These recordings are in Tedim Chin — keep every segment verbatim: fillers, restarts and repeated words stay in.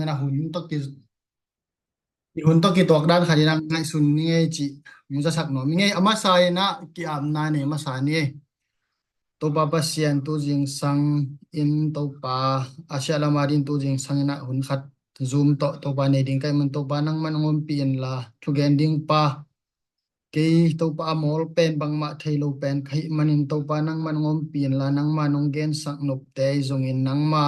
na hun tawh ki, i hun tawh kituak dan khat in a ngaihsun ni ngei cih hong zasak nuam i ngei. A masa in a ki-apna nei masa ni ei. Topa Pasian, tu zingsang in Topa, a siah lam a ding tu zingsang in a hun khat Zoom tawh Topa nei ding ka hih man Topa nangman hong ompih inla, thugen ding pa, kei Topa a mawl pen bangmah thei lo pen ka hih manin Topa nangman hong ompih inla, nangma nong gensak nopte ahi zongin nangma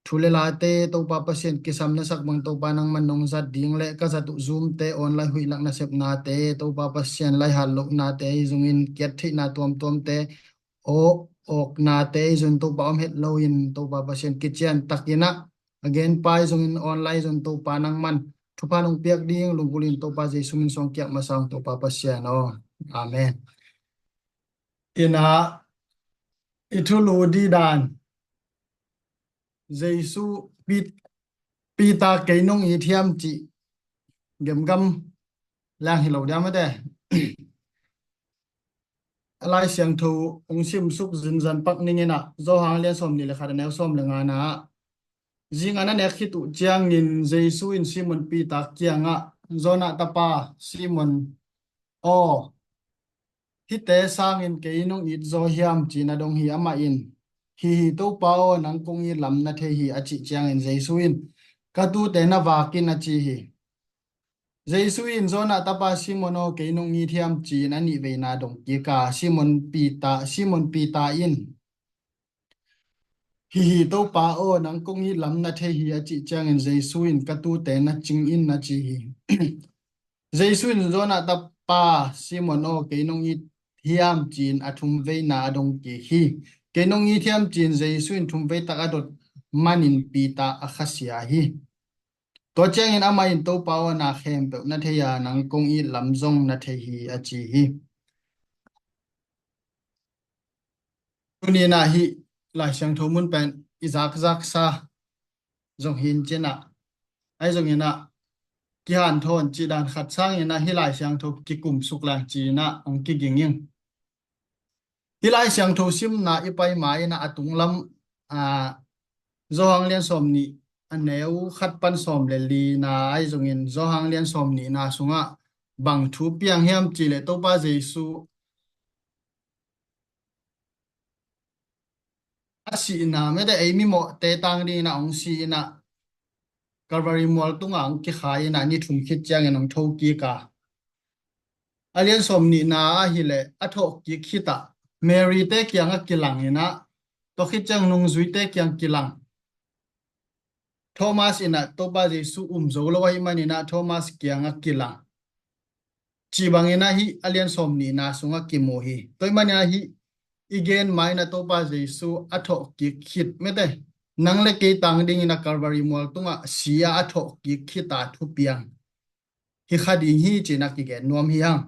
thu le late Topa Pasian kisam na sak bang Topa nangman nong zat ding le ka zat uh Zoom te online huih lak nasepnate Topa Pasian laihat lohnate ahi zongin kiat theihna tuamtuamte aw awknate ahi zongin Topa om het loin Topa Pasian kician takin a a gen pa ahi zongin online zong Topa nangman thupha nong piak ding lunggulhin Topa Jesu min suang kiak masa ung Topa Pasian aw. Amen. Ina i thulu dih dan Jesu Pit-, Peter kei nong it hiam cih gemgam lang hi lo diam a te. A Lai Siangtho hong simsuk zinzan pak ning in a Johan lian sawm nih le khat a neu sawm le nga na ah zing a na nek khit uh ciangin Jesu in Simon Peter kiangah Jonah tapa Simon aw, hihte sangin kei nong it zaw hiam ci-in a dong hi. Amah in hi hi Topa aw, nang kong it lam na thei hi a cih ciangin Jesu in ka tuute na vak in a ci hi. Jesu in Jonah tapa Simon aw, kei nong it hiam ci-in a nih veina dong kik a Simon Peter, Simon Peter in hi hi Topa aw, nang kong it lam na thei hi a cih ciangin Jesu in ka tuute na cing in a ci hi. Jesu in Jonah tapa Simon aw, kei nong it hiam ci-in a thum veina a dong kik hi. Kei nong it hiam ci-in Jesu in thum vei tak a dot manin Peter a khasia hi. Tua ciangin amah in Topa aw, na khempeuh na thei a nang kong it lam zong na thei hi a ci hi. Tuni in a hih Lai Siangtho mun pen i zakzaksa zong hi in cin a, ahi zongin a kihanthawn cih dan khat sangin a hih Lai Siangtho kikumsuk lang ci-in a hong kiging ing. Hih Lai Siangtho simna i pai ma in a a tunglam a Johan lian sawm nih a neu khat pan sawm le li na ahi zongin Johan lian sawm nih na sungah bang thu piang hiam cih leh Topa Jesu a sihna mete ei mimawhte tang dingin a hong si in a Calvary mual tungah hong kikhai in a ni thum khit ciangin hong tho kik a a lian sawm nihna ahileh a thawh kik khit ah Mary te kiangah kilang in a tua khit ciang nungzuite kiang kilang. Thomas in a Topa Jesu um zo lo ahih manin a Thomas kiangah kilang. Cih bangin a hih a lian sawm nihna sungah kimu hi. Tua ahih manin a hih i gen ma in a Topa Jesu a thawh kik khit mete nang le kei tang dingin a Calvary mual tungah si a a thawh kik khit a thupiang hi kha ding hi ci-in a kigen nuam hi hang.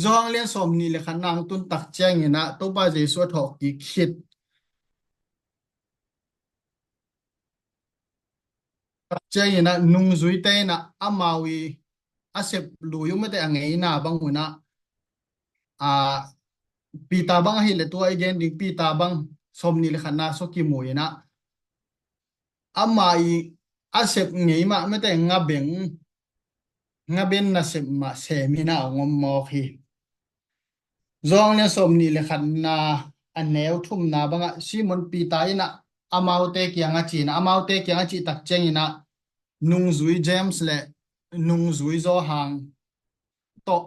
Johan lian sawm nih le khat na hong tun tak ciangin a Topa Jesu a thawh kik khit tak ciangin a nungzuite in a amau i a sep lui uh mete a ngeina bang un a, a, Peter bang ahileh tua i gen ding Peter bang sawm nih le khat na sung kimu in a amah i a sep ngei mah mete ngabeng ngaben nasep mah sem in a hong om mawk hi. Johan lian sawm nih le khatna a neu thumna bangah Simon Peter in a amaute kiangah ci in a amaute kiangah cih tak ciangin a nungzui James le nungzui Johan tawh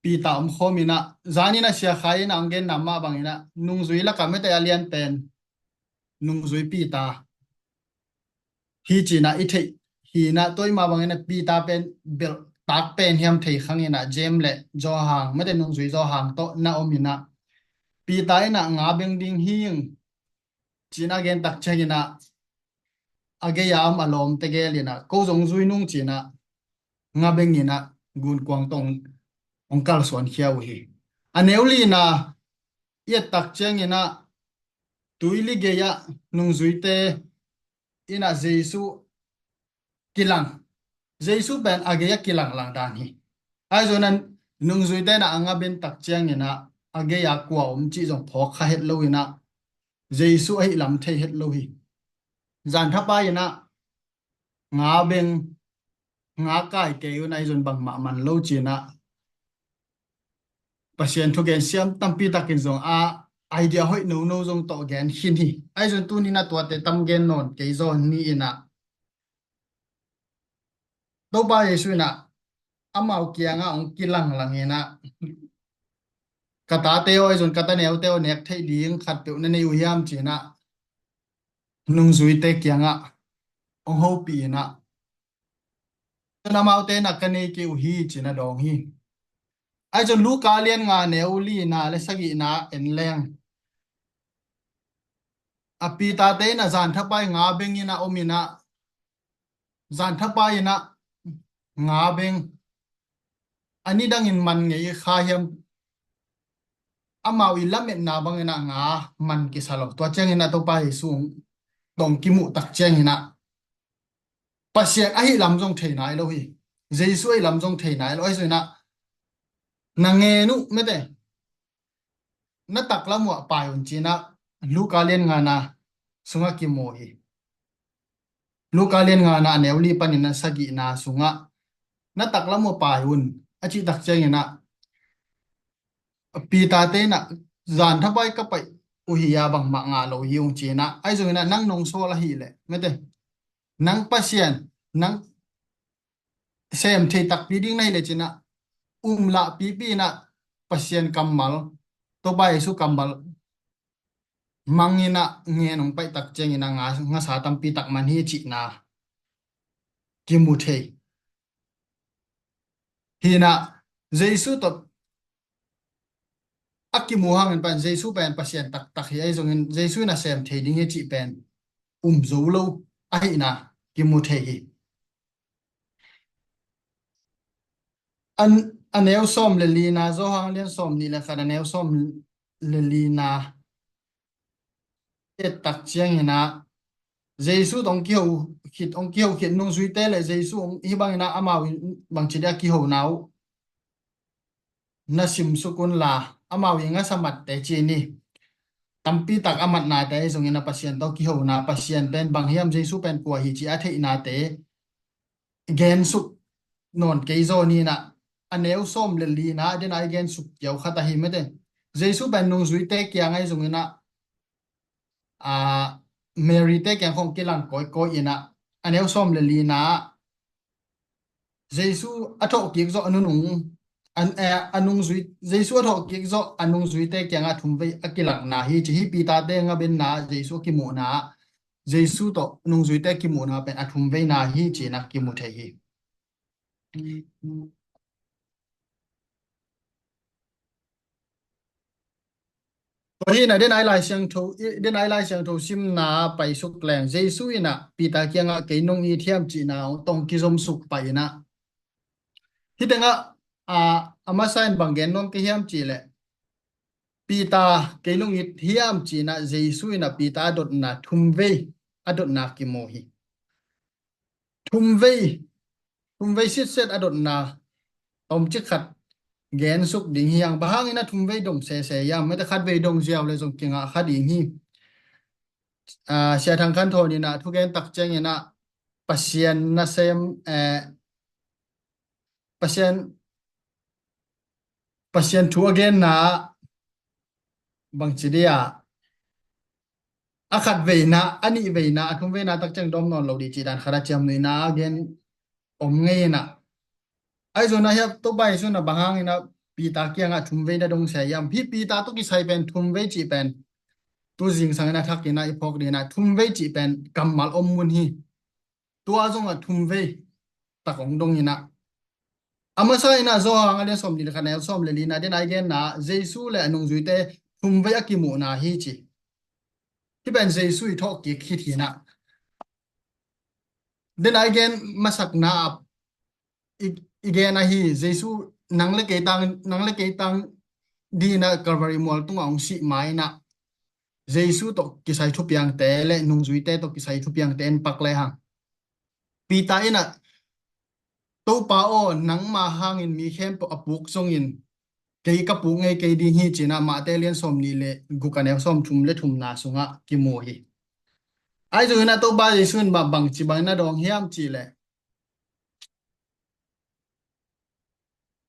Peter om khawm in a zanin a siakhai in a hong genna mah bangin a nungzui lakah mete a lian pen nungzui Peter hi ci-in a i theih hi in a tua ahih mah bangin a Peter pen belh tak pen hiam thei khang in a James le Johan mete nungzui Johan tawh na om in a Peter in a nga beng ding hi ing ci-in a gen tak ciangin a a gei a om a lawmte gel in a ko zong zui nung ci-in a nga beng in a gunkuang tawh hong kalsuan khia uh hi. A neu lina i et tak ciangin a tuili gei ah nungzuite in a Jesu kilang. Jesu pen a gei ah kilang lang dan hi. Ahi zongin a nungzuite in a a nga ben tak ciangin a a gei a kua om cih zong phawk kha het lo in a Jesu ahih lam thei het lo hi. zan thapai inah nga beng, nga kai kei un, ahi zong bangmah man lo ci inah Pasian thugen siam tampi takin zong a idea hoih nono zong tawh gen khin hi. Ahi zong tuni inah tuate tam gen nawn kei zaw ni inah Topa Jesu inah amau kiangah hong kilanglang inah, ka tate aw, ahi zong ka ta neute aw, nek theih ding khatpeuh na nei uh hiam ci inah nungzuite kiangah hong hopih inah, cun amaute inah ka nei kei uh hi ci inah dawng hi. Ahi zong Luka lian nga neu lina le sagihna en leng, a Peter-te inah zan thapai nga beng inah om inah, zan thapai inah nga beng, a nidangin man ngei kha hiam, amau i lametna bang inah nga man kisa lo. Tua ciangin ah Topa Jesu tawh kimuh tak ciangin ah Pasian ahi lam zong thei nai lo hi. Jesu ahi lam zong thei nai lo. Ahi zong inah na ngen uh mete, na taklam uh ah pai un ci inah Luka lian ngana sungah kimu hi. Luka lian ngana a neu li panin a sagihna sungah na taklam uh ah pai un a cih tak ciangin ah Peter-te inah zan thapai ka pai uh hi a, bangmah ngah lo hi ung ci inah, ahi zong inah nang nong sawl ahih leh mete, nang Pasian nang sem thei takpi ding na hih leh ci inah um lah pipi inah Pasian kammal, Topa Jesu kammal mang inah ngen hong paih tak ciangin ah nga, ngasa tampi tak man hi cihna kimu thei hi inah, Jesu tawh a kimu hangin pen Jesu pen Pasian taktak hi. Ahi zongin Jesu inah sem thei ding hi cih pen um zo lo ahihna kimu thei hi. An, a neu sawm le lina, Johan lian sawm nih le khat a neu sawm le lina et tak ciangin ah Jesu tawh hong kiho khit, hong kiho khit nungzuite le Jesu hong, hih bangin ah amau in bangci dia kihona uh na simsuk unla, amau i ngasa matte ci ni. Tampi tak a matnate zongin a Pasian tawh kihona, Pasian pen bang hiam, Jesu pen kua hi ci a theihnate gensuk nawn kei zaw ni inah, a neu sawm le lina den a i gensuk kiau khat ahi mete. Jesu pen nungzuite kiang ahi zongin ah, a, Mary-te kiang khong kilang kawikawi inah, a neu sawm le lina ah Jesu a thawhkik zawh a nunung, an, eh, a nungzui, Jesu a thawhkik zawh a nungzuite kiangah thumvei a kilakna hi ci hi. Peter-te ngabenna ah Jesu a kimuhna ah Jesu tawh nungzuite kimuhna pen a thumveina hi ci inah kimu thei hi. Tua hi inah den a i Lai Siangtho, i, den a i Lai Siangtho simna paisuk leng Jesu inah Peter kiangah kei nong it hiam cihna tawh hong kizomsuk pai inah, hih tengah a, a masa in bang gen nuam ka hiam cih leh, Peter kei nong it hiam ci inah Jesu inah Peter a dotna thumvei a dotna kimu hi. Thumvei, thumvei sitset a dotna tomcik khat gensuk ding hi hang. Bang hangin a thumvei dong sese hiam? Mete khatvei dong ziau le zong kingah kha ding hi. Ah, Sia Thang Khan Thawn inah thugen tak ciangin ah Pasian nasem, eh, Pasian, Pasian thu a genna ah bangci dia, a khat veina, a nih veina, a thum veina tak ciang dawm nawn lo dih cih dan khat a ciamnuihna a gen om ngei inah. Ahi zongin ah hiah Topa Jesu inah bang hangin ah Peter kiangah thum veina dong se hiam? Hih Peter tawh kisai pen thum vei cih pen tu zingsang inah thak inah i phawk dih inah thum vei cih pen kammal om mun hi. Tua zongah thum vei tak hong dong inah. A masa inah Johan a lian sawm nih le khat a neu sawm le lina den a i genna ah Jesu le a nungzuite thum vei a kimuhna hi ci. Hih pen Jesu i thawhkik khit hi inah. Den a i gen masakna ah i, i gen ahi, Jesu nang le kei tang, nang le kei tang dih inah Calvary mual tungah hong sih ma inah Jesu tawh kisai thupiangte le nungzuite tawh kisai thupiangte en pak le hang. Peter inah, Topa aw, nangma hangin mi khempeuh a puk zongin kei ka puk ngei kei ding hi ci inah Mate lian sawm nih le guk a neu sawm thum le thumna sungah kimu hi. Ahi zongin ah Topa Jesu in mah bangci bangin na dawng hiam cih leh,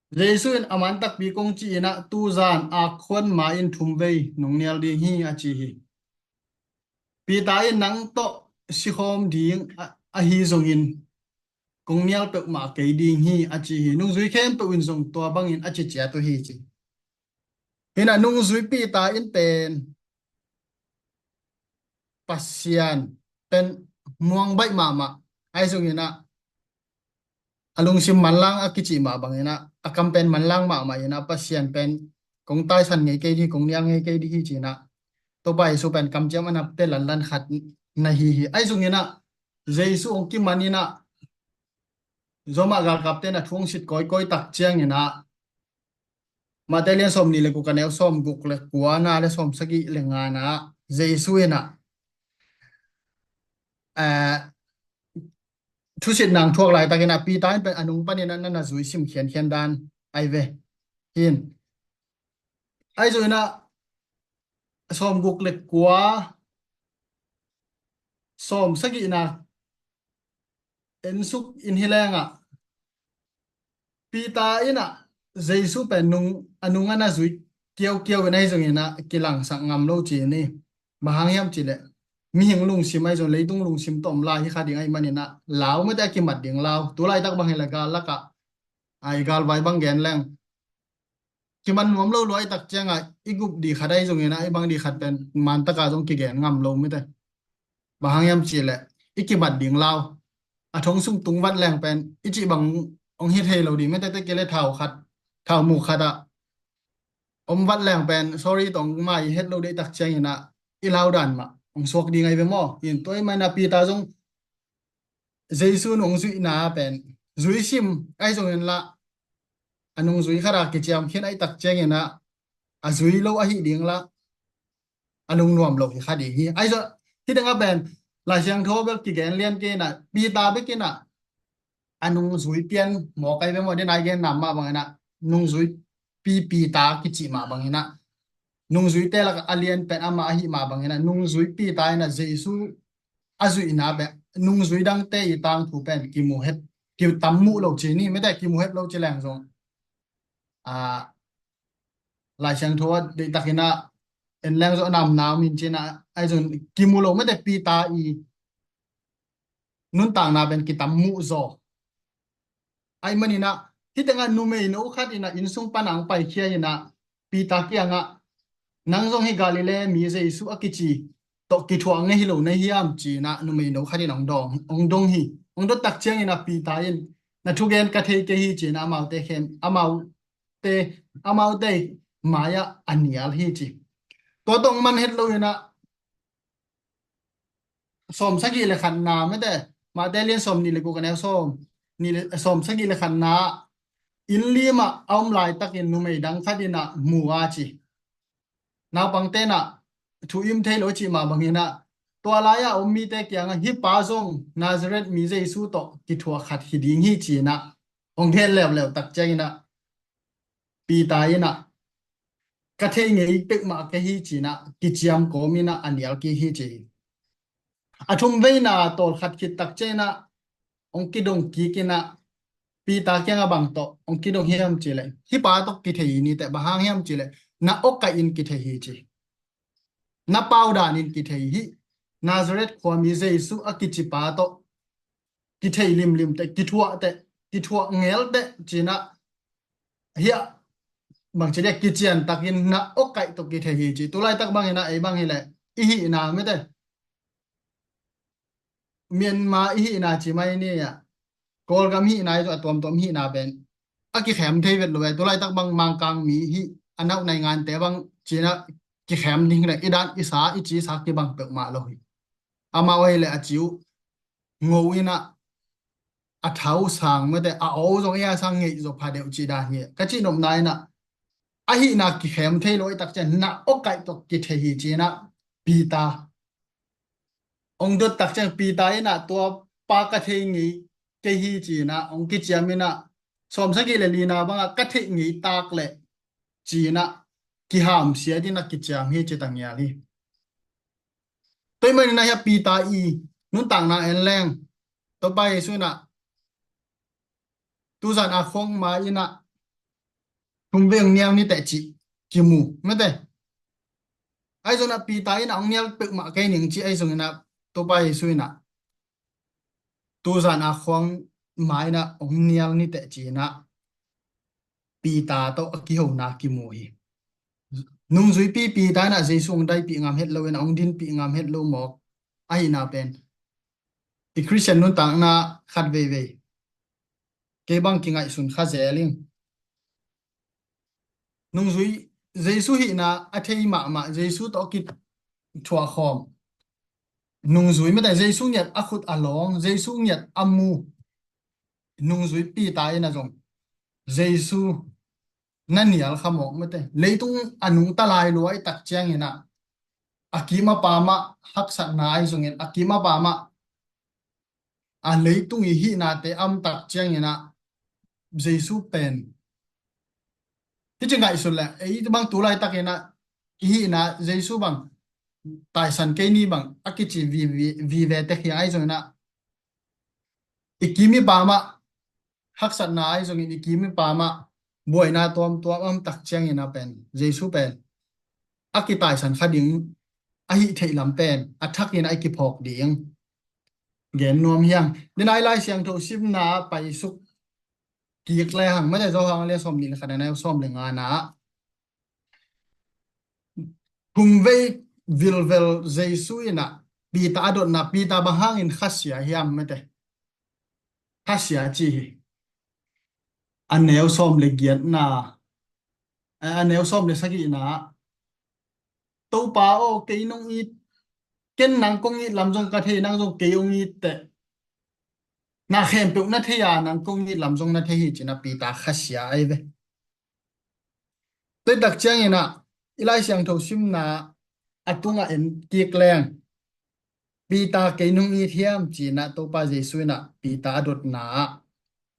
Jesu in a man takpi kong ci-in ah tuzan a khuan ma-in thum vei nong nial ding hi a ci hi. Peter in nang tawh sikhawm ding a, ahi zongin kong nial peuhmah kei ding hi a ci hi. Nungzui khempeuh in zong tua bangin a ci ciat uh hi ci. Hi in ah nungzui Peter in pen Pasian pen muang baih mahmah. Ahi zongin ah a lungsim manlang a kici mah bangin ah a kam pen manlang mahmah in ah Pasian pen kong taisan ngei kei ding, kong nial ngei kei ding hi ci in ah Topa Jesu pen kamciam a na pia lanlan khat na hi hi. Ahi zongin ah Jesu hong kiman in ah Roma galkapte na thu hong sit kawikawi tak ciangin ah Matthai lian sawmnih le guk a neu sawmguk le kua na le sawmsagih le nga na Jesu in ah, eh, thusit nang thuak laitakin ah Peter in pen a nung panin ah na na zui sim khiankhian dan ahi ve. Hi in. Ahi zongin ah sawmguk le kua, sawmsagihna en suk in hi leng ah Peter in ah Jesu pen nung, a nung a na zui kiaukiau in ahi zongin ah kilangsak ngam lo ci ni. Bang hang hiam cih leh mihing lungsim ahi zong leitung lungsim tawh om lai hi kha ding ahih manin ah lau mite a kimat ding lau. Tu laitak bang hi leh gal lakah, ai, galvai bang gen leng kiman nuam lo lua i tak ciangah i gup dih khat ahi zongin ah i bang dih khat pen man taka zong kigen ngam lo mite. Bang hang hiam cih leh i kimat ding lau. A thong sung tung vat leng pen i cih bang hong hi thei lo dih mite, te kei le thau khat, thau muk khat ah om vat leng pen sorry tawh hong mai het lo dih i tak ciangin ah i lau dan mah hong suak ding ahi ve maw? Hi in tua ahih manin ah Peter zong Jesu nungzuihna pen zui sim ahi zongin lah a nungzui khat a kiciam khin ahi tak ciangin ah a zui lo ahi ding lah a lungnuam lo hi kha ding hi. Ahi zong hih tengah pen Lai Siangtho bel kigen lian kei in ah Peter bek in ah a nungzui pian mawk ahi ve maw? Den ai gen nam mah bangin ah nungzuipi Peter kici mah bangin ah nungzuite lakah a lian pen amah ahi mah bangin ah nungzuipi Peter in ah Jesu a zuihna pen nungzui dangte i tangthu pen kimu het, kitam muh lo ci ni mite, kimu het lo ci leng zong a Lai Siangtho ah deihtakin ah en leng zong a namna om in ci in ah ahi zong kimu lo mite Peter i nuntakna pen kitam muh zaw. Ahih manin ah hih tengah numei no khat in ah innsung pan a hong paikhia in ah Peter kiangah nang zong hih Galilee mi Jesu a kici tawh kithuah ngei hi lo na hiam ci in ah numei no khat in ah hong dong, hong dong hi. Hong dot tak ciangin ah Peter in na thugen ka thei kei hi ci in ah amaute khem, amaute, amaute mai-ah a nial hi ci. Tua tawh hong man het lo in ah sawmsagih le khatna mite, Matthai lian sawmnih le guk a neu sawm, nih le, sawmsagih le khatna inn lim ah a om laitakin numei dang khat in ah mu a ci. Naupangte in ah thu im thei lo cih mah bangin ah tua lai-ah a om mite kiangah hih pa zong Nazareth mi Jesu tawh kithuah khat hi ding hi ci in ah hong gen leuleu tak ciangin ah Peter in ah ka thei ngei peuhmah ka hi ci in ah kiciam kawm in ah a nial kik hi ci hi. A thum veina tawlkhat khit tak ciangin ah hong kidong kik in ah Peter kiangah bang tawh hong kidong hiam cih leh hih pa tawh kithei hi ni teh, bang hang hiam cih leh na awkaih in kithei hi ci. Na pau dan in kithei hi. Nazareth khuami Jesu a kici pa tawh kithei limlim teh, kithuah teh, kithuah ngel teh ci in ah hiah bangci dia kician takin na awkaih tawh kithei hi ci. Tu laitak bangin ah ei bang hi leh i hihna mite Myanmar i hihna ci mai ni ah Kawlgam hihna hi zong a tuamtuam hihna pen a kikhem thei vet lo e. Tu laitak bang Mangkang mi hih a nauh naingante bang ci in ah kikhem ding hi leh i dan i sa i ci sa kibang peuhmah lo hi. Amau ahi leh a ci uh ngo in ah a thau sang mite a aw zong ei a sang ngeih zaw pha deuh ci dan hi. Ka cihnopna in ah a hihna kikhem thei lo i tak ciang na awkaih tawh kithei hi ci in ah Peter hong dot tak ciang Peter in ah tua pa ka thei ngei kei hi ci in ah hong kiciam in ah sawmsagih le lina bangah ka theih ngei tak leh ci in ah kihamsiat in ah kiciam hi ci ta ngial hi. Tua ahih manin ah hiah Peter i nuntakna en leng, Topa Jesu in ah tuzan a khuang ma in ah thumvei hong nial ni teh cih kimu, mate. Ahi zongin ah Peter in ah hong nial peuhmah kei ning ci, ahi zongin ah Topa Jesu in ah tuzan a khuang ma in ah hong nial ni teh ci in ah Peter tawh a kihona kimu hi. Nungzuipi Peter in ah Jesu hong daipih ngam het lo in ah, hong dinpih ngam het lo mawk ahihna pen i Khristian nuntakna khat veivei kei bang kingaihsun kha zel ing. Nungzui, Jesu hihna a thei mahmah, Jesu tawh a kithuahkhawm nungzui, mate, Jesu ngiat a khut a lawng, Jesu ngiat a mu nungzui Peter in ah zong Jesu na nial kha mawk, mate. Leitung a nungta lai lua i tak ciangin ah a kim a pam ah haksatna ahi zongin, a kim a pam ah a leitung i hihnate a om tak ciangin ah Jesu pen, hih ci ngaihsun leh ei bang tu laitakin ah i hihna Jesu bang taisan kei ni bang a kici vi, vi, vive tek hi, ahi zongin ah i kim i pam ah haksatna ahi zongin, i kim i pam ah buaina tuamtuam a om tak ciangin ah pen Jesu pen a kitaisan kha ding, a hih theih lam pen a thakin ah i kiphawk ding gen nuam hi hang. Tua in ah i Lai Siangtho simna paisuk kik le hang, mate, Johan lian sawmnih le khat, a neu sawm le ngana ah thumvei vilvel Jesu in ah Peter a dotna, Peter bang hangin khasia hiam, mate? Khasia ci hi. A neu sawm le giatna, a, a neu sawm le sagihna ah, Topa aw, kei nong it, ken nang kong it lam zong ka thei, nang zong kei hong it teh. Na khempeuh na thei a, nang kong it lam zong na thei hi, ci in ah Peter khasia ahi ve. Tua hi tak ciangin ah i Lai Siangtho simna a tungah en kik leng, Peter, kei nong it hiam, ci in ah Topa Jesu in ah Peter a dotna ah,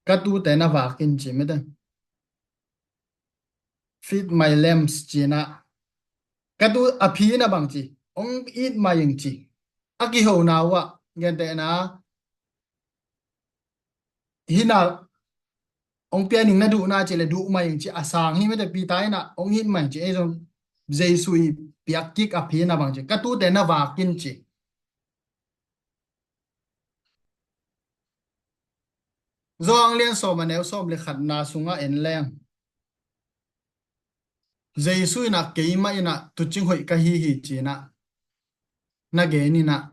ka tute na vak in, ci, mate. Feed my lambs, ci in ah, ka tu a phi in ah bang ci, hong it mai ing, ci. A kihona uh ah, gentehna, hih na hong pia ning, na duhna cih leh duh mai ing, ci a sang hi, mate. Peter in ah hong it mai ing, ci. Ei zong Jesu i piak kik a phi in ah bang ci, ka tute na vak in, ci. Johan lian sawm, a neu sawm le khatna sungah en leng, Jesu in ah keimah in ah tuucing hoih ka hi hi, ci in ah na gen in ah,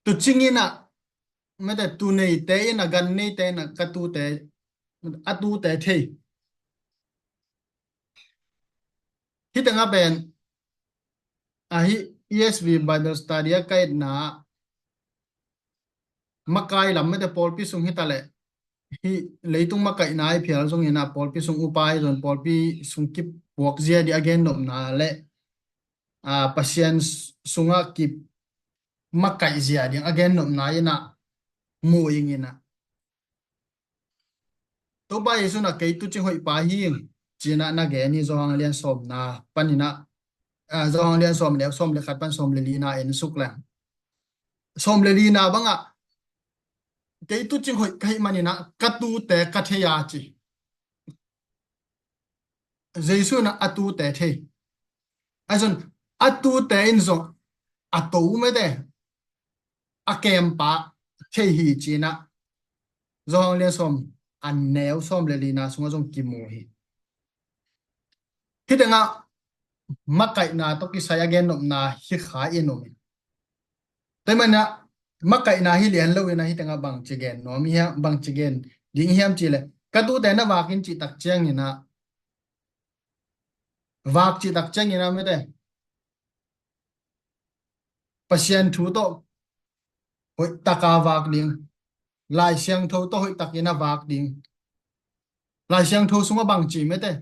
tuucing in ah, mate, tuu neite in ah, gan neite in ah ka tute, a tute thei. Hih tengah pen, a, hih E S V Bible Study a ka etna ah, makai lam, mate, pawlpi sung hi ta leh, hih leitung makaihna i phial zongin ah pawlpi sung upa i zon, pawlpi sung kipuak zia ding a gennopna le, a, Pasian sungah kimakaih zia ding a gennopna in ah mu ing in ah, Topa Jesu in ah kei tuucing hoih pa hi ing, ci in ah na gen hi, Johan lian sawmna panin ah, a, Johan lian sawm, neu sawm le khat pan sawm le lina en suk leng, sawm le lina bangah, kei tuucing hoih ka hih manin ah ka tute ka thei a, ci. Jesu in ah a tute thei. Ahi zongin a tute in zong a to, mate, a kempa thei hi, ci in ah Johan lian sawm, a neu sawm le lina sungah zong kimu hi. Hih tengah makaihna tawh kisai a gennopna hi kha in um hi. Tua ahih manin ah makaihna hi lian lo in ah hih tengah bangci gen nuam hiam, bangci gen ding hiam cih leh, ka tute na vak in, cih tak ciangin ah, vak cih tak ciangin ah, mate, Pasian thu tawh hoih taka vak ding, Lai Siangtho tawh hoih takin a vak ding. Lai Siangtho sungah bangci, mate,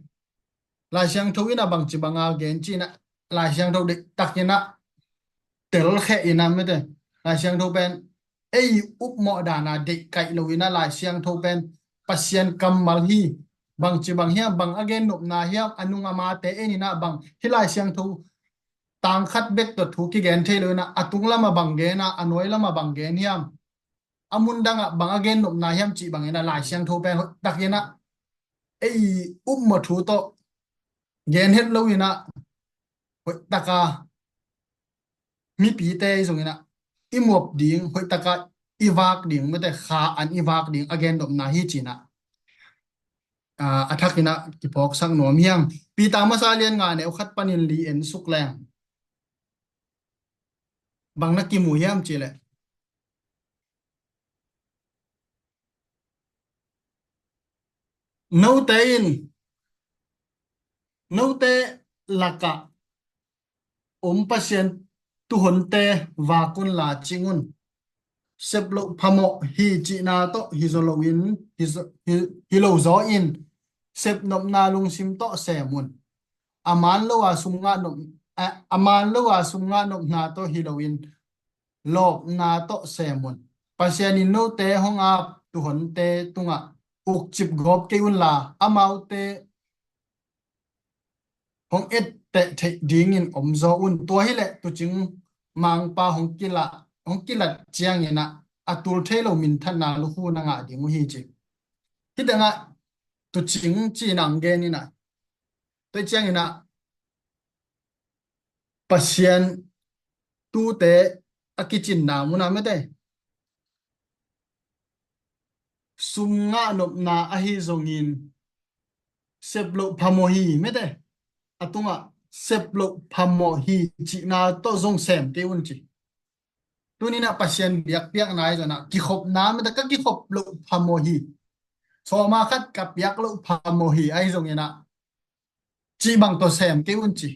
Lai Siangtho in ah bangci banga gen ci in ah, Lai Siangtho deih takin ah telkhia in ah, mate, Lai Siangtho pen ei upmawh dan a deih kaih lo in ah, Lai Siangtho pen Pasian kammal hi, bangci bang hiam, bang a gennopna hiam, a nung a mate en in ah, bang hih Lai Siangtho tang khat bek tawh thu kigen thei lo in ah, a tung lamah bang gen a, a nuai lamah bang gen hiam, a mun dangah bang a gen nopna hiam cih bangin ah Lai Siangtho pen hoihtakin ah ei upmawh thu tawh gen het lo in ah, hoihtaka mipite i zongin ah i muap ding, hoihtaka i vak ding, mete kha an i vak ding a gen nopna hi ci-in ah, aa, a thakin ah kiphawksak nuam hi hang. Peter masa lian nga neu khat panin li en suk leng bang na kimu hiam cih leh, note in, note lakah om Pasian tuuhonte vak unla cing un. Sep loh phamawh hi cihna tawh hi zaw loin, hi zaw, hi, hi lo zaw in, sep nopna lungsim tawh sem un. A man lo a sum ngah nop, a, a man lo a sum ngah nopna tawh hi loin, lawpna tawh sem un. Pasian in note hong ap tuuhonte tungah ukcip gawp kei unla, amaute hong etteh theih dingin om zaw un. Tua hileh tuucing mangpa hong kilat, hong kilat ciangin ah a tul thei lo minthanna lukhu na ngah ding uh hi ci. Hih tengah tuucing ci-in ah hong gen in ah, tua ciangin ah Pasian tuute a kicinna mun ah, mete sum ngah nopna ahi zongin sep loh phamawh hi, mete a tungah sep loh phamawh hi cihna tawh zong sem kei un ci. Tuni-in ah Pasian biakpiakna ahi zongin ah kikhopna, mete ka kikhop loh phamawh hi, sawma khat ka piak loh phamawh hi ahi zongin ah cih bang tawh sem kei un ci.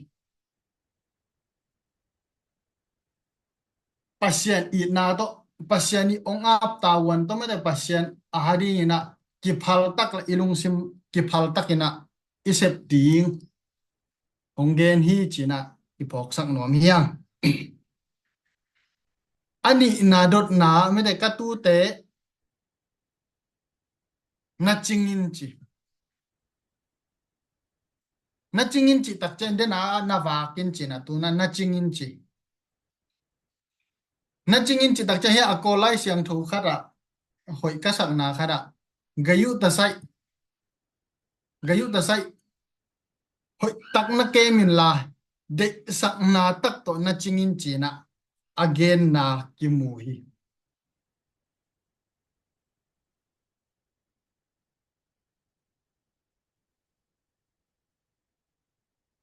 Pasian itna tawh, Pasian i hong ap tavuan tawh, mete Pasian a ha dingin ah kiphal tak le i lungsim kiphal takin ah i sep ding hong gen hi ci-in ah i phawksak nuam hi hang. A nihna dotna, mete ka tuute na cing in ci. Na cing in cih tak ciang den a na vak in ci-in ah, tu-in ah na cing in ci. Na cing in cih tak ciang hiah a Kawl Lai Siangtho khat ah, hoih ka sakna khat ah, gayuh tasaih, gayuh tasaih, hoih tak na kem inla, deihsakna tak tawh na cing in ci-in ah a genna kimu hi.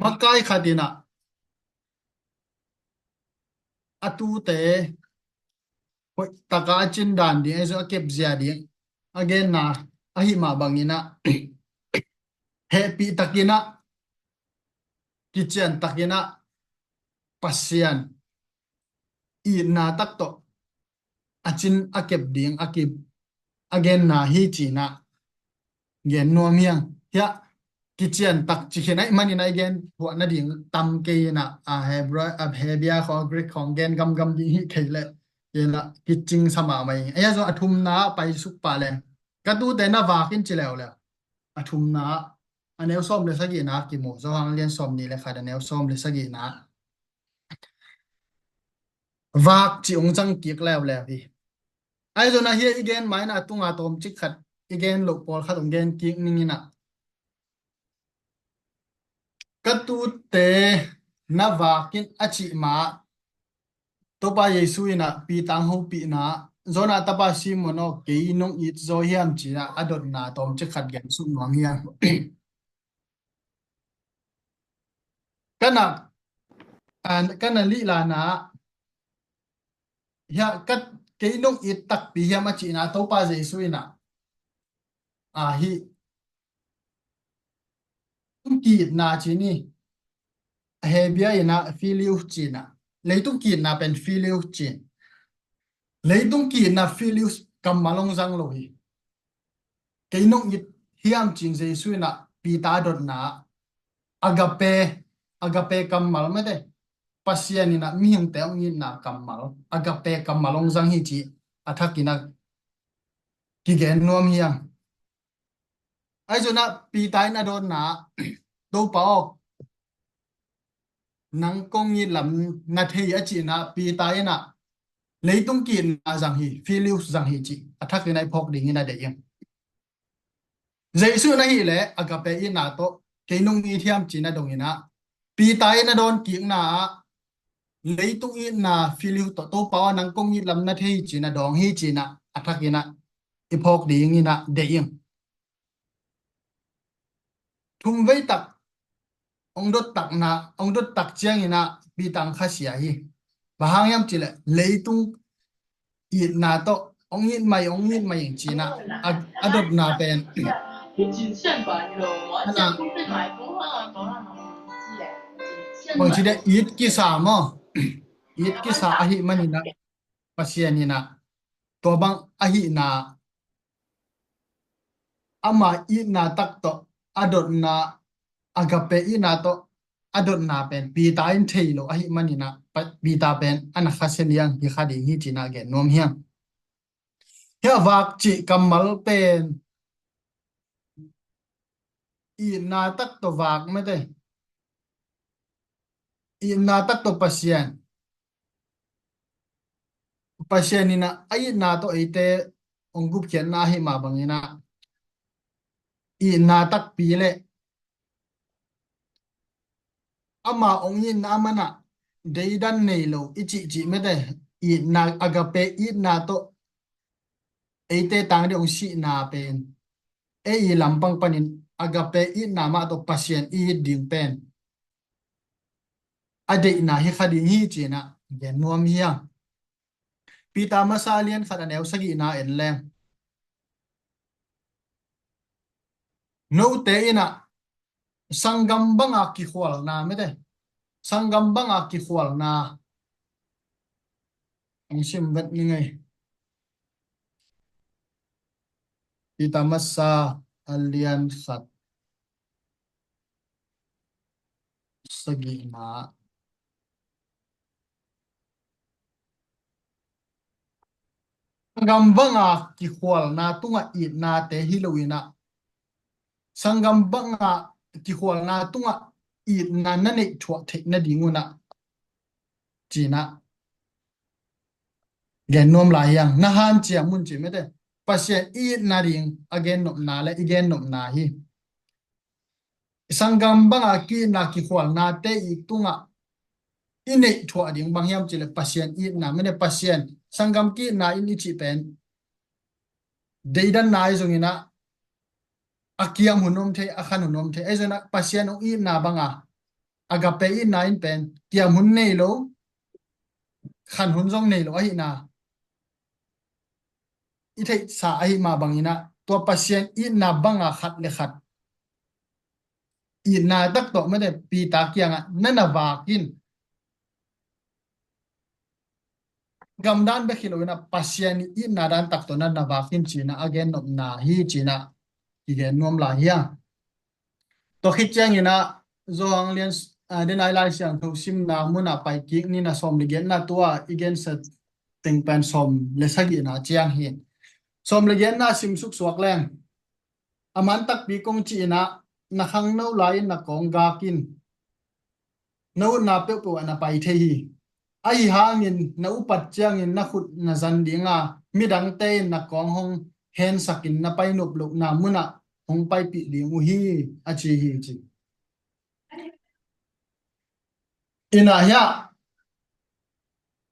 Makai khat in ah a tuute hoih taka a cin dan ding, ahi zong a kep zia ding a genna ahi mah bangin ah, hehpih takin ah, kician takin ah, Pasian itna tak tawh a cin a kep ding a kip a genna hi ci-in ah gen nuam hi hang. Hiah kician tak ci khin ahih manin ah i gen thuah nading tam kei in ah, a Hebrew, a Hebia khawng, a Greek khawng gen gamgam ding hi kei leh, gen ah kicing sa mahmah ing. Ahi zong a thumna ah paisuk pah leng, ka tuute na vak in ci leuleu. A thumna ah, a neu sawm le sagihna ah kimu, Johan lian sawmnih le khat, a neu sawm le sagihna ah vak cih hong cang kik leuleu hi. Ahi zong ah hiah i gen ma-in ah a tunga tawmcik khat, i gen loh pawlkhat hong gen kik ning in ah, ka tuute na vak in a cih ma-ah Topa Jesu in ah Peter hong hopihna, Jonah tapa Simon aw, kei nong it zaw hiam ci-in ah a dotna tawmcik khat gen suk nuam hi hang. Ka na, a, ka na lihlahna ah, hiah ka, kei nong it takpi hiam a cihna, Topa Jesu in ah, a, hih leitung ki-itna ci ni, a Hebia in ah filio ci-in ah, leitung ki-itna pen filio ci-in, leitung ki-itna filio kammal hong zang lo hi. Kei nong it hiam ci-in Jesu in ah Peter dotna ah, agape, agape kammal mete, Pasian in ah mihingte hong itna kammal, agape kammal hong zang hi cih a thakin ah kigen nuam hi hang. Ahi zong ah Peter in a dotna ah, Topa aw, nang kong it lam na thei a cihna Peter in ah leitung ki-itna zang hi, filioque zang hi cih a thakin ah i phawk dingin a deih ing. Jesuh in ahih leh agape itna tawh kei nong it hiam cih na dongin ah Peter in a dawn kikna ah leitung itna filioque tawh Topa aw nang kong it lam na thei hi cih na dawng hi cih na a thakin ah i phawk dingin ah deih ing. Thumvei tak ong dot takna, ong dot tak ciangin ah Peter ong khasia hi. Bang hang hiam cih leh leitung itna tawh ong it mai, ong it mai ing cih na a, a dotna pen. Ana, bangci deh it kisa maw? It kisa ahih manin ah Pasian in ah tua bang ahihna ama itna tak tawh a dotna, agape itna tawh a dotna pen Peter in thei lo ahih manin ah Pa-, Peter pen a na khasia liang hi kha ding hi cih na gen nuam hi ing. Hia vak cih kammal pen itna tak tawh vak mete. Itna tak tawh Pasian. Pasian in ah a itna tawh eite ong gupkhiatna ahih mah bangin ah itna takpi leh ama ong itna man ah deidan nei lo i cihcih mete, itna agape itna tawh eite tang ding ong sihna pen, ei i lampang panin agape itna mah tawh Pasian i it ding pen a deihna hi kha ding hi cih na gen nuam hi ing. Peter masa a lian khat a neu sagihna en leng. Note in ah sanggam banga kikhualna mete. Sanggam banga kikhualna. Ong sim vet ni ngei. Peter masa a lian khat sagihna. Sanggam banga kikhualna tungah itnate hi lo in ah sanggam banga kikhualna tungah itna na neih thuah theih nading un ah cih na gen nuam lai hi ing. Na hanciam un cih mete. Pasian i itna ding a gen nopna le i gen nopna hi. Sanggam banga ki-itna kikhualnate i tungah i neih thuah ding bang hiam cih leh Pasian itna mete. Pasian sanggam ki-itna in i cih pen deidanna ahi zongin ah a kiam hun om thei, a khan hun om thei. Ahi zongin ah Pasian ong itna banga agape itna in pen kiam hun nei lo, khan hun zong nei lo ahihna i theihsa ahih mah bangin ah tua Pasian itna banga khat le khat itna tak tawh mete Peter kiangah na na vak in. Gamdan bek hi lo in ah Pasian itna dan tak tawh na na vak in cih na a gen nopna hi cih na i gen nuam lai hi ing. Tua khit ciangin ah Johan lian, ah, denai Lai Siangtho simna mun ah pai kik ni. Na sawm le giatna, tua i gensa teng pen sawm le sagihna ciang hi. Sawm le giatna sim suksuak leng. A man takpi kong cih in ah na khangno lai-in na kawng gak in. Na utna peuhpeuh ah na pai thei hi. Ahi hangin na upat ciangin na khut na zan ding a, midangte in na kawng hong hensakin na pai nop lohna munah hong paipih ding uh hi, a ci hi, ci. Ina hiah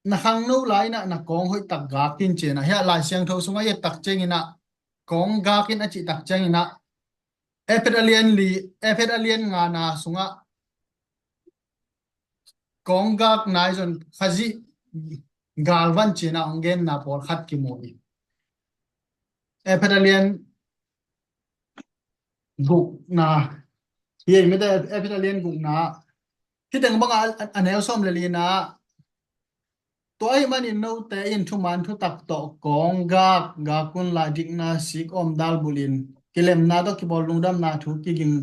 na khangno lai-inah na kawng hoihtak gak in, ci-inah hiah Lai Siangtho sungah i et tak cianginah kawng gak in a cih tak cianginah Efet a lian li, Efet a lian ngana sungah kawng gak nai zong Khazih galvan ci-inah hong genna pawlkhat kimu hi. Efet a lian gukna hi ei mete, Efet a lian gukna. Hih teng bangah a, a neu sawm le lina, tua ahih manin note in thuman thutak tawh kawng gak, gak unla dikna sik om dalbulin, kilemna tawh kibawl lungdamna thu kiging,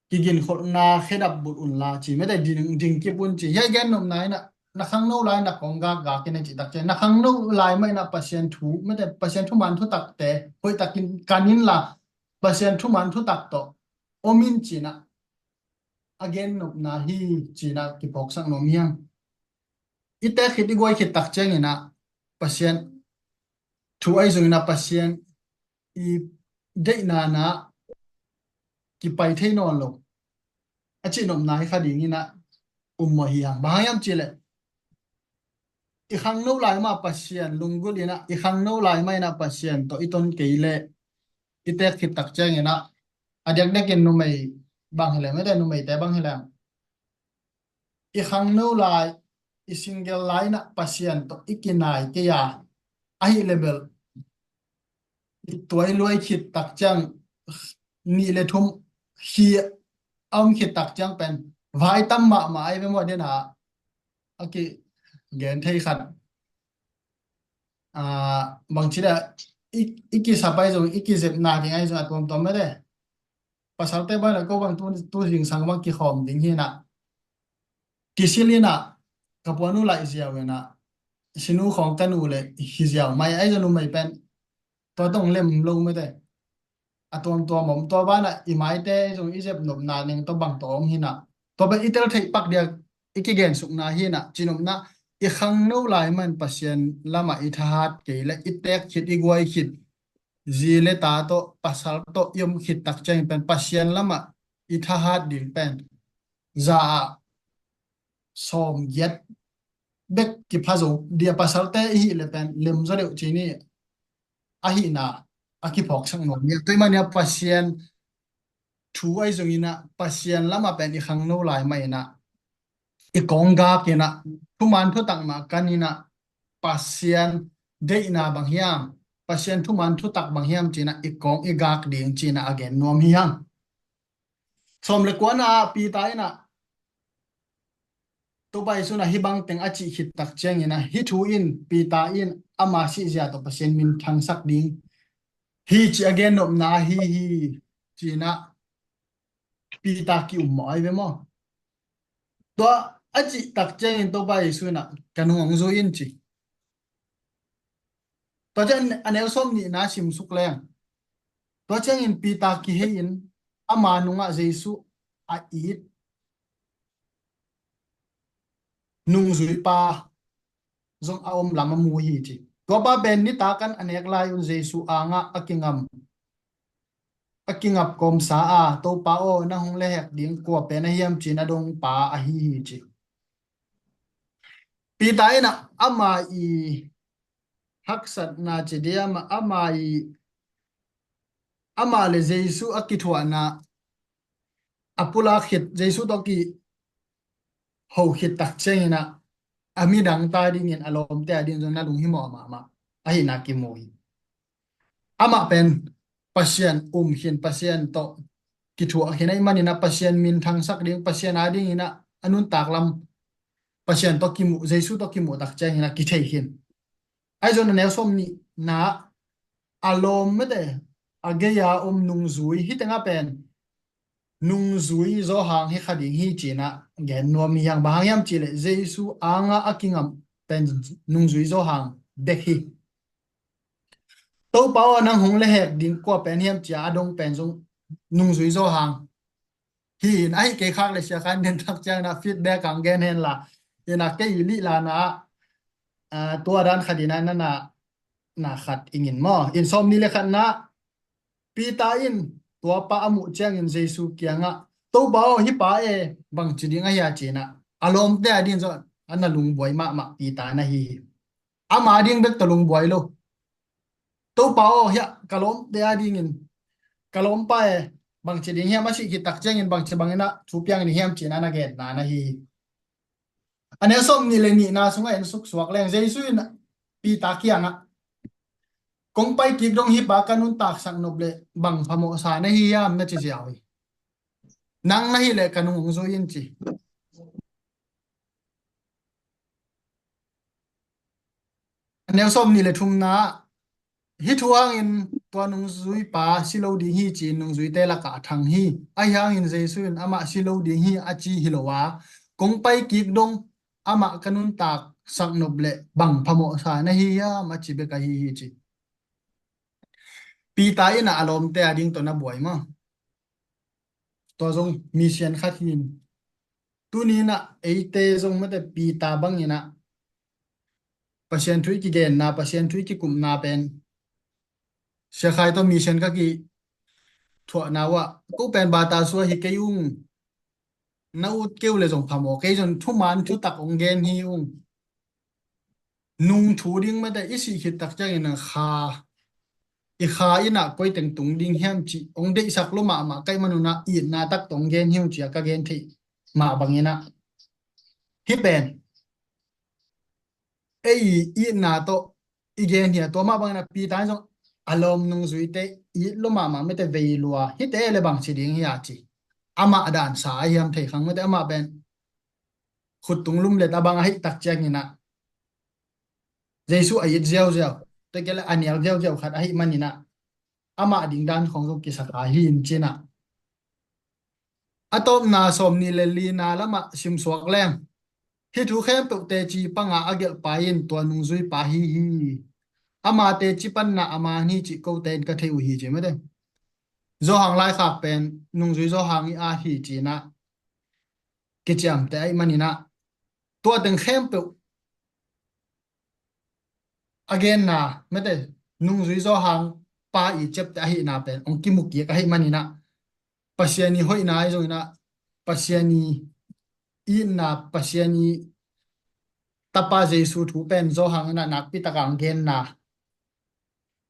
kiginkholhna khedap bulh unla ci mete, ding, ding kip un ci. Hiah i gennopna inah na khangno lai-inah kawng gak, gak in a cih tak ciang, na khangno lai mah inah Pasian thu mete, Pasian thuman thutakte hoihtakin kan inla, Pasian thuman thutak tawh om in ci-inah a gennopna hi, ci-in ah kiphawksak nuam hi hang. I teek khit i guai khit tak ciangin ah Pasian thu ahi zongin ah Pasian i deihna-ah kipai thei nawn lo a cihnopna hi kha dingin ah um mawh hi hang. Bang hang hiam cih leh i khangno lai mah Pasian lunggulh in ah, i khangno lai mah in ah Pasian tawh i ton kei leh i teek khit tak ciangin ah, a diakdiakin numei bang hi leng, mete numeite bang hi leng, i khangno lai, i single lai in ah Pasian tawh i kinai kei a, ahih leh bel i tuai luai khit tak ciang, nih le thum hi a om khit tak ciang pen vai tam mahmah ahi ve maw, den a a kigen thei khat. Aa, bangci leh i, i kisap ahi zong, i kizepna ding ahi zong a tuamtuam mete. Pasalte bang leh ko bang tu, tu zingsang bang kikhawm ding hi in ah, kisil in ah, ka puan uh laih ziau in ah, sinu khawng ka nuh leh hi ziau mai, ahi zong numei pen tua tawh lem lo mete. A tuamtuam om, tua banah i maite zong i zepnopna neng tawh bang tawh om hi in ah, tua pen i tel theih pak diak i kigensukna hi in ah, cihnopna, i khangno lai mah in Pasian lamah i thahat kei leh i teek khit i guai khit, zi le ta tawh, pasal tawh i om khit tak ciangin pen Pasian lamah i thahat ding pen za ah sawmgiat bek kipha zo ding a, pasalte i hih leh pen lem zaw deuh ci ni. Ahihna a kiphawksak nuam hi a, tua ahih manin ah Pasian thu ahi zongin ah Pasian lamah pen i khangno lai mah in ah i kawng gak in ah, thuman thutak mah kan in ah, Pasian deihna bang hiam, Pasian thuman thutak bang hiam ci-in ah i kawng i gak ding ci-in ah a gen nuam hi hang. Sawm le kuana ah Peter in ah, Topa Jesu in ah hih bang teng a cih khit tak ciangin ah, hih thu in Peter in ama sihzia tawh Pasian minthangsak ding hi ci a gennopna ahi hi, ci-in ah Peter ki-um mawh ahi ve maw. Tua a cih tak ciangin Topa Jesu in ah, ka nung hong zui in ci. Tua ciang a neu sawm nihna simsuk leng, tua ciangin Peter kihei in ama nungah Jesu a it nungzuipa zong a om lam a mu hi ci. Tua pa pen nitak an a nek lai un Jesu angah a kingam, a kingap kawmsa a, Topa aw, nang hong lehhek ding kua pen a hiam ci-in a dongpa ahi hi ci. Peter in ah ama i haksatna ci diam, ama i, ama le Jesu a kithuahna a pulak khit, Jesu tawh kiho khit tak ciangin ah, a midangte a dingin, a lawmte a dingin zong na lunghimawh mahmah ahihna kimu hi. Amah pen Pasian um khin, Pasian tawh kithuah khin ahih manin ah Pasian minthangsak ding, Pasian a dingin ah a nuntak lam Pasian tawh kimuh, Jesu tawh kimuh tak ciangin ah kithei khin. Ahi zong a neu sawm nihna ah a lawm mete, a gei-a om nungzui, hih tengah pen nungzui Johan hi kha ding hi ci-in ah gen nuam hi hang. Bang hang hiam cih leh Jesu angah a kingam pen nungzui Johan bek hi. Topa aw, nang hong lehhek ding kua pen hiam ci-a a dong pen zong nungzui Johan hi in, ahi kei khak le sia khan den tak ciangin ah feedback ang gen hen la, in ah kei i lihla na ah, tua dan khat in ah na, na, na khat i ngin maw. In sawm nih le khatna, Peter in tua pa a muh ciangin Jesu kiangah, Topa aw, hih pa e, bangci ding a hia ci-in ah a lawmte a dingin zong a na lungbuai mahmah Peter na hi hi. Ama ding bek tawh lungbuai lo. Topa aw, hih ka lawmte a dingin, ka lawmpa e, bangci ding hiam, a sih khit tak ciangin bangci bangin ah thu piang ding hiam ci-in ah na genna na hi hi. A neu sawm nih le nihna sungah en suksuak leng Jesu in Peter kiangah, kong pai kik dong hih pa ka nuntaksak nop leh bang phamawhsa na hi hiam na ci ziau hi. Nang na hih leh ka nung hong zui in ci. A neu sawm nih le thumna ah, hih thu hangin tua nungzuipa si lo ding hi ci-in nungzuite lakah a thang hi. Ahi hangin Jesu in amah si lo ding hi a ci hi lo a, kong pai kik dong amah ka nuntaksak nop leh bang phamawhsa na hi hiam a ci bek ahi hi ci. Peter in ah a lawmte a ding tawh na buai maw. Tua zong mi sian khat hi in, Tuni inah eite zong mate Peter bangin ah Pasian thu i kigenna, Pasian thu i kikupna pen Sia Khai tawh mission ka kithuahna uh ah ko pen bata sua hi kei ung, na ut keu le zong phamawh kei zong thuman thutak ong gen hi ung. Nung thu ding mate i sih khit tak ciangin a kha i kha inah koi teng tung ding hiam cih ong deihsak lua mahmah ka hih manun ah itna tak tawh ong gen hi ung ci-a ka gen theih mah bangin ah hih pen ei itna tawh i gen hi a, tua mah bangin ah Peter in zong a lawm nungzuite it lua mahmah mate vei lua hite le bangci ding hi a ci. Amah dansa a hiam thei khang mate amah pen khut tung lumlet a bang ahih tak ciangin ah Jesu a it ziauziau, tua kei le a nial ziauziau khat ahih manin ah amah ding dan khong zong kisakha hi in ci-in ah a tawpna sawm nih le lina lamah simsuak leng hih thu khempeuh teci panga a gelhpa in tua nungzuipa hi hi. Ama teci panna a man hi cih kote in ka thei uh hi ci mate. Zawhang laikhak pen nungzui Zawhang i at hi ci-in ah kiciamteh ahih manin ah tua teng khempeuh a genna mate nungzui Zawhang pa i ciapteh ahihna pen ong kimu kik ahih manin ah Pasian i hoihna ahi zongin ah Pasian i itna, Pasian i tapa Jesu thu pen Zawhang inah nakpi taka ong genna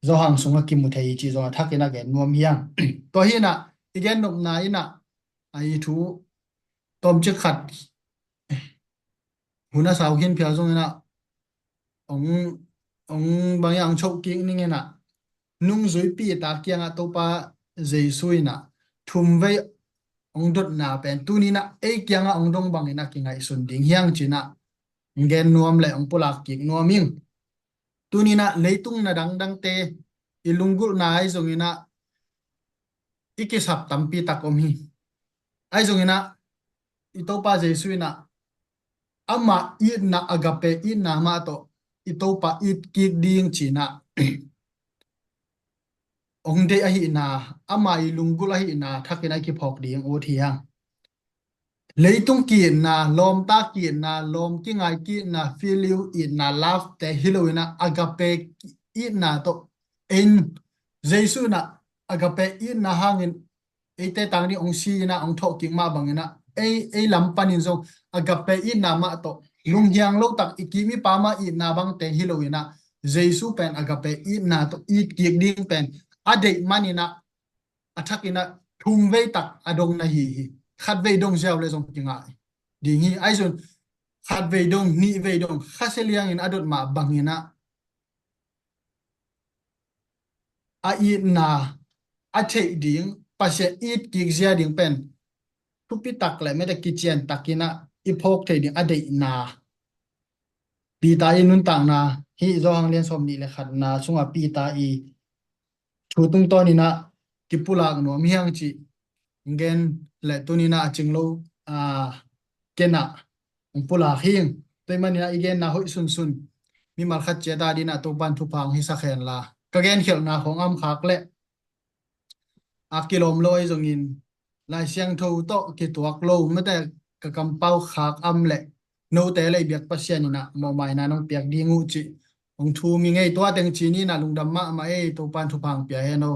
Zawhang sungah kimu thei hi cih zong a thakin a gen nuam hi hang. Tua hi inah i gen nopna inah a i thu tawmcik khat hun a sau khin phial zongin ah ong ong bang i ang choh kik ning inah nungzui Peter kiangah Topa Jesu inah thumvei ong dotna pen tuni inah ei kiangah ong dong bangin a kingaihsun ding hi hang ci-in ah ong gen nuam le ong pulak kik nuam ing. Tuni inah leitung na dangdangte i lunggulhna ahi zongin ah i kisap tampi tak om hi. Ahi zongin ah i Topa Jesu inah ama itna agape itna mah tawh i Topa it kik ding ci-in ah ong deih ahihna, ama i lunggulh ahihna thakin a kiphawk ding ut hi hang. Leitung ki-itna, lawmta ki-itna, lawm kingai ki-itna, phileo itna, love te hi lo inah agape itna tawh en Jesu inah agape itna hangin eite tang ding ong si inah ong thawh kik mah bangin ah ei ei lam panin zong agape itna mah tawh lunghiang lo tak i kim i pam a itna bangte hi lo inah Jesu pen agape itna tawh it kik ding pen a deih manin ah a thakin ah thumvei tak a dong na hi hi. Khatvei dong ziau le zong kingah ding hi. Ahi zong khatvei dong, nihvei dong, khasia liangin a dot mah bangin ah a itna a theih ding, Pasian it kik zia ding pen thupi tak le mete kician takin ah i phawk theih ding a deihna Peter i nuntakna hih Zawhang lian sawm nih le khatna sungah Peter i thu tungtawnin ah kipulak nuam hi hang cih gen le tuni inah a cing lo, a, ken ah ong pulak hing. Tua ahih manin ah i genna hoih sunsun mimal khat ciat a dingin ah Topa'n thupha ong hisak hen la, ka genkhialhna khawng a om khak leh a kilawm lo ahi zongin Lai Siangtho tawh kituak lo mete ka kampau khak a om leh note leh i biak Pasian inah mawhmaina nong piak ding uh cih ong thum ing ei. Tua teng ci ni inah lungdam mahmah ei. Topa'n thupha ong pia hen aw.